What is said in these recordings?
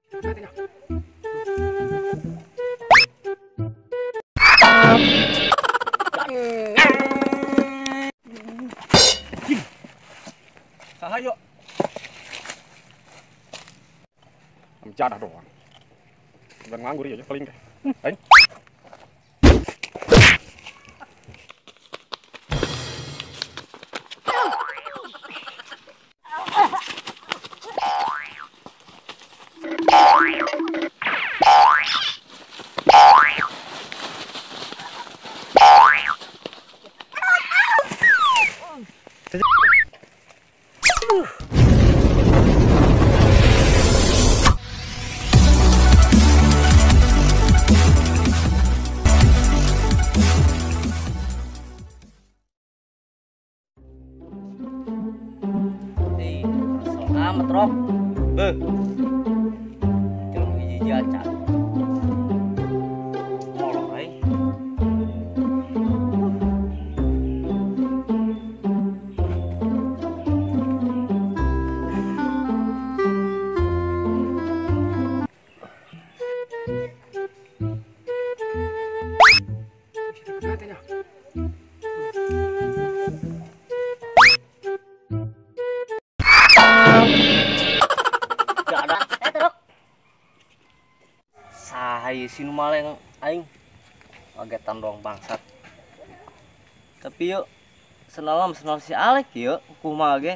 Saha yuk. Jadah doang. Bukan nganggur ya paling teh. Aing. Amat rok. Beuh. Jeung hiji acan. Molok euy. Saha si nu maleng aing kagetan doang bangsat. Tapi yuk senalam senal si Alek yuk kumaha ge.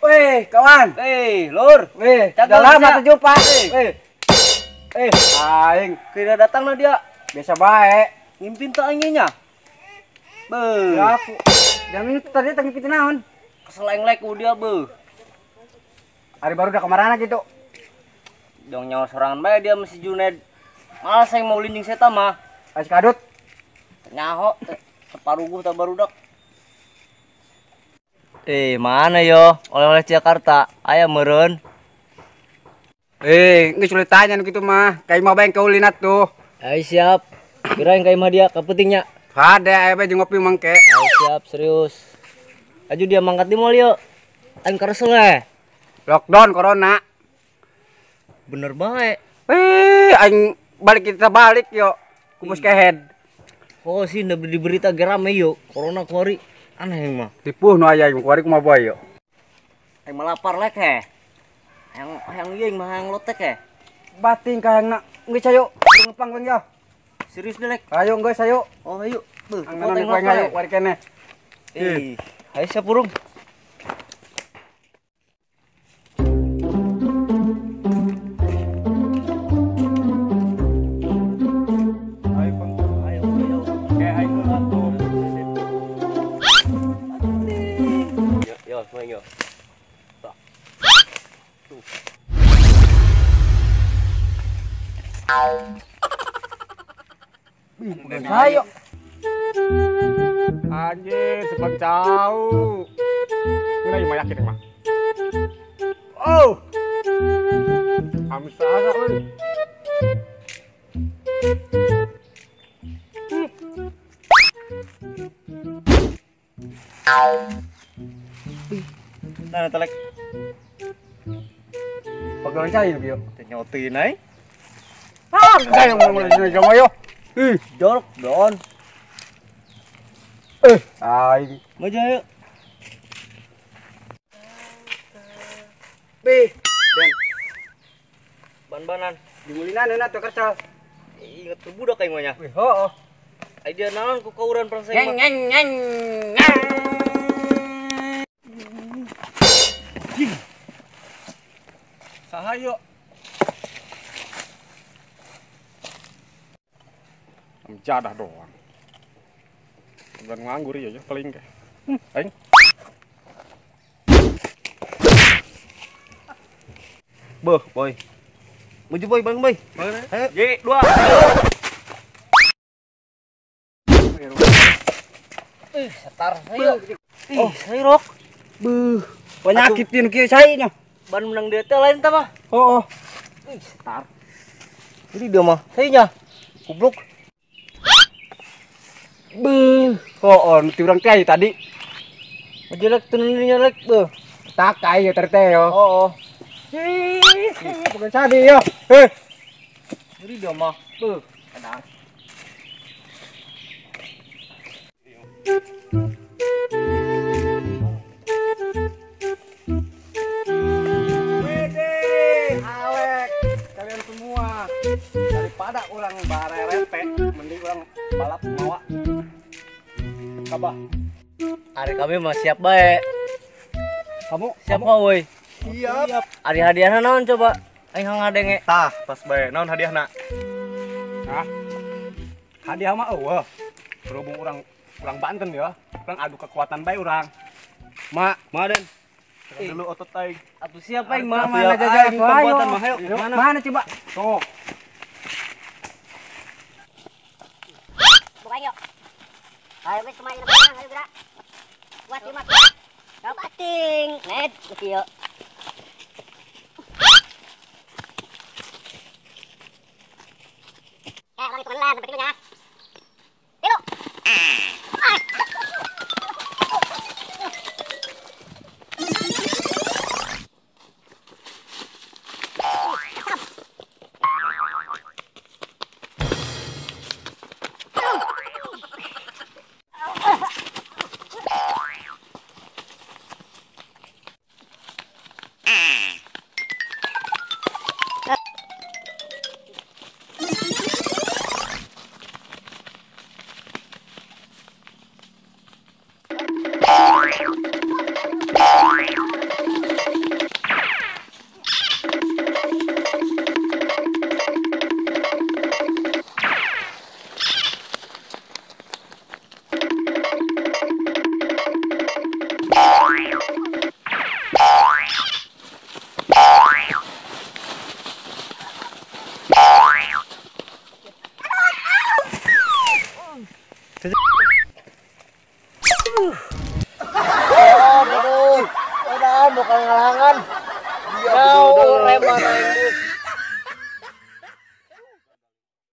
Weh, kawan. Weh, lur. Weh, udah lama terjumpa. Weh. Aing kira datang lah dia. Biasa bae. Ngimpin tak aingnya. Beuh. Ya aku. Jam ini tadi tang ngimpin naon? Kesel aing lek ku dia beuh. Hari baru udah kemana gitu? Dong nyawa sorangan bae dia mesti Juned. Malas aing mau linjing seta mah. Ais kadut. Nyaho separuguh tak barudak. Mana yo oleh-oleh Jakarta? Aya meureun. Geus sulit tanya nu kitu mah. Ka imah bae kaulinat tuh. Ai siap. Kirain ka imah dia kapentingnya. Hade aya bae jeung ngopi mangke. Ai siap serius. Aju dia mangkat di mall yo. Aing karesel eh. Lockdown corona. Bener bae. Aing balik kita balik yo. Kumus kehead. Oh sih di berita gerame yo. Corona kuari aneh mah. Tipuh nu aya kuari kumaha bae yo. Aing mah lapar lek he. Hayang ieu mah hayang lotek he. Bating ka hayangna geus ayo ngepang bang yo. Serius deh lek. Ayo geus ayo. Oh ayo. Beuh, ayo kuari keneh. Ayo siap urung. Yo. Tuh. Ayo. Anjir, sebab jauh. Ini mah yakin mah. Oh. Amsa euy. Nah, telek. Pegang saya yo. Nyotin ai. Ah, saya mau mulai sama yo. Ih, jorok don. Aing. Maju ayo. B. Den. Ban-banan. Dimulinan euna tuh kercel. Inget tuh budak aing mah nya. Wih, heuh. Ai dia naon ku kauran perang saya. Ngeng ngeng ngeng. Saha yuk. Jadah doang. Bukan nganggur ya paling teh. Aing. Beuh, boy. Maju boy, bang boy. Ayo. J 2. Setar saya. Oh, saya rok. Beuh, penyakit nu kieu saya nya. Ban menang dia teh lain tah mah. Oh. Ih, setar. Jadi dia mah saya nya. Goblok. Beuh, oh, nu ti urang teh tadi. Maju lek tunun nya lek beuh. Takai yo terte yo. Oh. Ih, bukan sadi yo. Eh. Jadi dia mah. Beuh, enak. Wede, Alek, kalian semua. Daripada orang barerete, mending orang balap mawa. Kabah. Ari kami mah siap bae. Kamu siap mah woi. Siap. Ari hadiahna naon coba? Aing ngadenge. Tah, pas bae. Naon hadiahna? Hah? Hadiah mah eueuh. Berhubung orang Banten ya, orang adu kekuatan bae urang. Ma, ma Den. Dulu otot aing. Atuh siap aing mah. Mana jajan pembuatan mah ayo. Mana coba? Tuh. Buka yuk. Ayo guys, kemarin ayo gerak. Kuat lima kuat. Bating, net, yuk. Lari pelan sampai tiga. Tilu. Aduh, udah bukan ngalangan. Jauh reman aing.